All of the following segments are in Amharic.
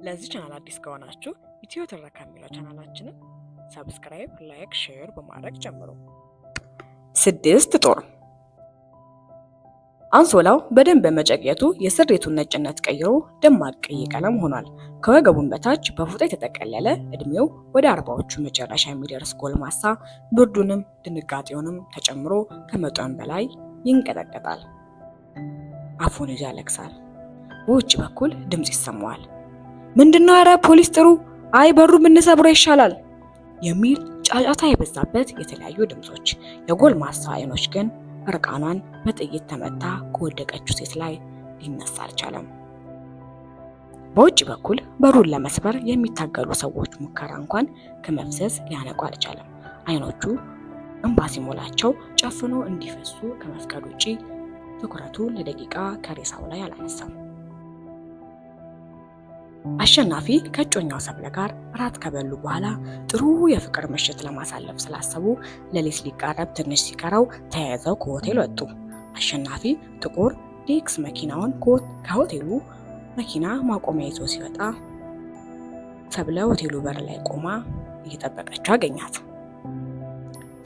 ለዚህ ቻናል አዲስ ከሆናችሁ ኢትዮ ትረካ የሚለው ቻናላችንን subscribe፣ like፣ share በማድረግ ጀምሩ። ስድስት ጦር። አንሶላው በደንብ በመጨቅየቱ የስሪቱን ነጭነት ቀይሮ ደማቅ ቀይ ቀለም ሆኗል። ከወገቡን በታች በፎጣ የተጠቀለለ፣ እድሜው ወደ 40ዎቹ መጨረሻ የሚደርስ ጎልማሳ ብርዱንም ድንጋጤውንም ተጨምሮ ከመጠን በላይ ይንቀጠቀጣል። አፉን ይዞ ያለቅሳል። በውጭ በኩል ድምፅ ይሰማዋል። ምንድነው? ኧረ ፖሊስ ጥሩ! አይ በሩ ብንሰብረው ይሻላል! የሚል ጫጫታ የበዛበት የተለያዩ ድምጾች። የጎልማሳ አይኖች ግን እርቃኗን በጥይት ተመታ ከወደቀችው ሴት ላይ ሊነሳ አልቻለም። በውጭ በኩል በሩን ለመስበር የሚታገሉ ሰዎች ሙከራ እንኳን ከመፍዘዝ ሊያነቁ አልቻለም። አይኖቹ እንባ ሲሞላቸው ጨፍኖ እንዲፈሱ ከመፍቀድ ውጪ ትኩረቱ ለደቂቃ ከሬሳው ላይ አላነሳም። አሸናፊ ከእጮኛው ሰብለ ጋር እራት ከበሉ በኋላ ጥሩ የፍቅር ምሽት ለማሳለፍ ስላሰቡ ሌሊት ሊቃረብ ትንሽ ሲቀረው ተያይዘው ከሆቴል ወጡ። አሸናፊ ጥቁር ዴክስ መኪናውን ከሆቴሉ መኪና ማቆሚያ ይዞ ሲወጣ ሰብለ ሆቴሉ በር ላይ ቆማ እየጠበቀችው አገኛት።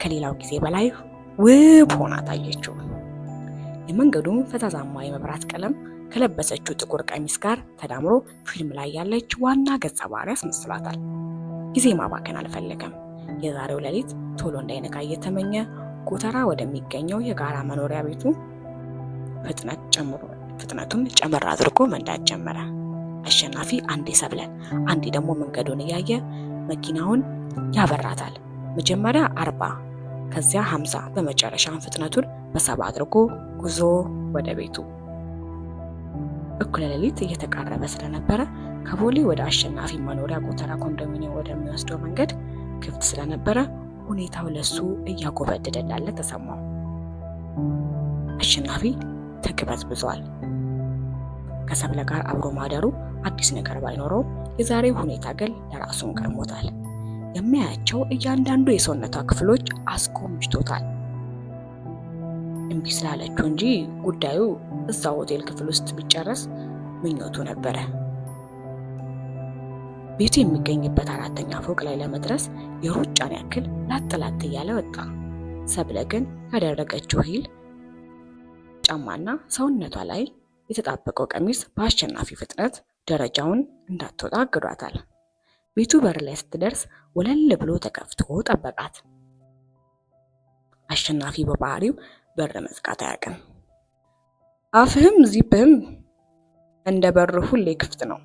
ከሌላው ጊዜ በላይ ውብ ሆና ታየችው። የመንገዱን ፈዛዛማ የመብራት ቀለም ከለበሰችው ጥቁር ቀሚስ ጋር ተዳምሮ ፊልም ላይ ያለች ዋና ገጸ ባህሪ አስመስሏታል። ጊዜ ማባከን አልፈለገም። የዛሬው ሌሊት ቶሎ እንዳይነጋ እየተመኘ ጎተራ ወደሚገኘው የጋራ መኖሪያ ቤቱ ፍጥነቱን ጨመር አድርጎ መንዳት ጀመረ። አሸናፊ አንዴ ሰብለን አንዴ ደግሞ መንገዱን እያየ መኪናውን ያበራታል። መጀመሪያ 40፣ ከዚያ 50፣ በመጨረሻም ፍጥነቱን በ70 አድርጎ ጉዞ ወደ ቤቱ። እኩለ ሌሊት እየተቃረበ ስለነበረ ከቦሌ ወደ አሸናፊ መኖሪያ ጎተራ ኮንዶሚኒየም ወደሚወስደው መንገድ ክፍት ስለነበረ ሁኔታው ለሱ እያጎበደደ እንዳለ ተሰማው። አሸናፊ ተቅበዝብዟል። ከሰብለ ጋር አብሮ ማደሩ አዲስ ነገር ባይኖረውም የዛሬው ሁኔታ ግን ለራሱን ገርሞታል። የሚያያቸው እያንዳንዱ የሰውነቷ ክፍሎች አስጎምጅቶታል። እምቢ ስላለችው እንጂ ጉዳዩ እዛው ሆቴል ክፍል ውስጥ ቢጨረስ ምኞቱ ነበረ። ቤቱ የሚገኝበት አራተኛ ፎቅ ላይ ለመድረስ የሩጫን ያክል ላጥ ላጥ እያለ ወጣ። ሰብለ ግን ያደረገችው heel ጫማና ሰውነቷ ላይ የተጣበቀው ቀሚስ በአሸናፊ ፍጥነት ደረጃውን እንዳትወጣ አግዷታል። ቤቱ በር ላይ ስትደርስ ወለል ብሎ ተከፍቶ ጠበቃት። አሸናፊ በባህሪው በር መዝጋት አያውቅም። አፍህም ዚፕህም እንደ በር ሁሌ ክፍት ነው።